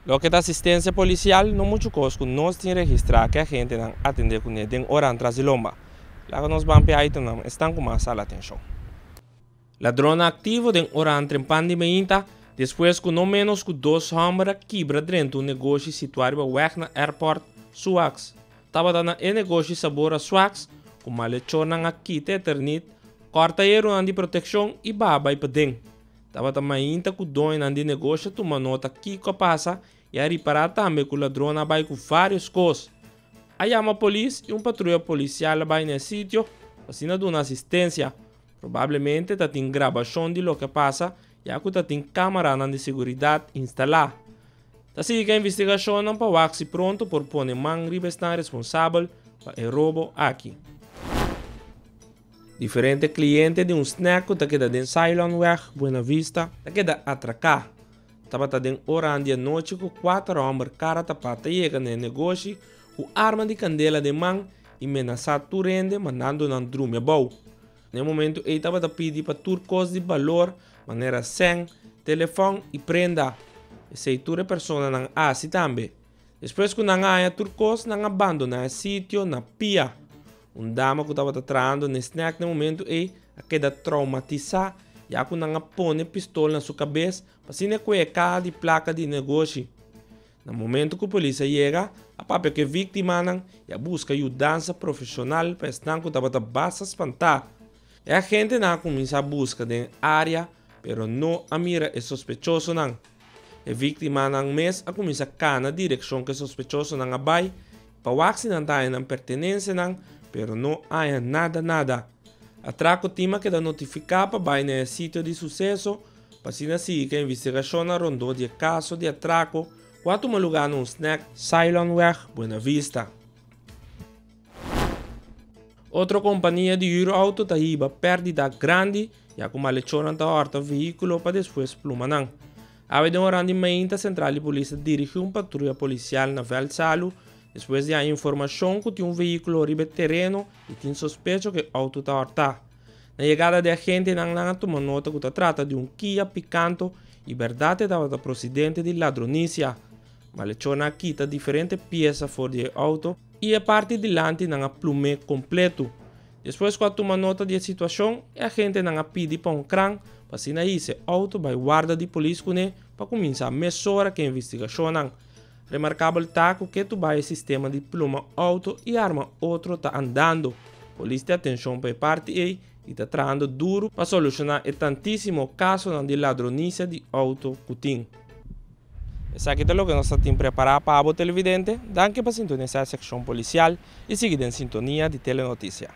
Loke ta asistensia polisial, no muchu kos ku nos tin registrá ku e agentenan atendé kuné den oran tras di lomba. Laga nos ban p'e itemnan esnan ku mas hala atenshon. Ladronnan aktivo den oran trempan di meinta, despues ku no ménos ku dos hòmber a kibra drenta un negoshi situá riba wèg na Airport, Suaks. Tabata na e negoshi Sabor a Suaks ku malechornan a kita e ternit, kòrta e erunan di protekshon i baha bai paden. Tabata mainta ku doñonan di negoshi a tuma nota kiko a pasa i a ripará tambe ku ladronnan a bai ku vários kos. A yama polis i un patruya polisial a bai na e sitio pa asina duna asistensia. Probablemente ta tin grabashon di loke a pasa ya ku ta tin kamaranan di seguridat instalá. Ta sigui ku e investigashonnan pa wak si pronto por pone man riba esnan responsabel pa e robo aki. Diferente kliente di un snack ku ta keda den Ceylonweg, Buena Vista, ta keda atraká. Tabata den oran di anochi ku kuater hòmber kara tapá ta yega na e negoshi ku arma di kandela den man i menasá tur hende mandando nan drumi abou. Na e momentu ei tabata pidi pa tur kos di balor manera sèn, telefòn i prenda. Esei tur e personanan hasi tambe. Despues ku nan a haña tur kos nan a bandoná e sitio na pia. Un dama ku tabata trahando n'e snack n'e momentu ei a keda traumatisá ya ku nan a pone pistol na su kabes pa asina e kue e kaha di plaka di negoshi. Na momentu ku polis a yega, a papia ku e víktimanan i a buska yudansa profeshonal pa esnan ku tabata basta spantá. E agentenan a kuminsá buska den e área pero no a mira e sospechosonan. E víktimanan mes a kuminsá kana direkshon ku e sospechosonan a bai Pa wak si nan ta haña nan pertenensianan, pero no haña nada nada. Atraco Team a keda notifiká pa bai na e sitio di suseso pa asina sigui ku e investigashonnan rondó di e kaso di atrako ku a tuma lugá na un snack Ceylonweg, Buena Vista. Otro kompania di hür outo ta hiba pèrdida grandi ya ku malechornan ta hòrta vehíkulo pa despues pluma nan. Awe den oran di mainta sentral di polis a dirigi un patruya polisial na Veldsalu despues di haña informashon ku tin un vehíkulo riba e tereno i tin sospecho ku e outo ta hòrtá. Na yegada di agentenan nan a tuma nota ku ta trata di un Kia Picanto i bèrdat e tabata prosidente di ladronisia. Malechornan a kita diferente piesa for di e outo i e parti dilanti nan a plum'é kompletu. Despues ku a tuma nota di e situashon, e agentenan a pidi pa un kran pa asina hisa e outo bai warda di polis kuné pa kuminsá mesora ku e investigashonnan. Remarkabel ta ku ketu bai e sistema di pluma outo i arma otro ta andando. Polis tin atenshon pa e parti ei i ta trahando duru pa solushoná e tantísimo kasonan di ladronisia di outo ku tin. Esaki ta loke nos ta tin prepará pa abo televidente. Danki pa sintonisá e sekshon polisial i sigui den sintonia di Telenoticia.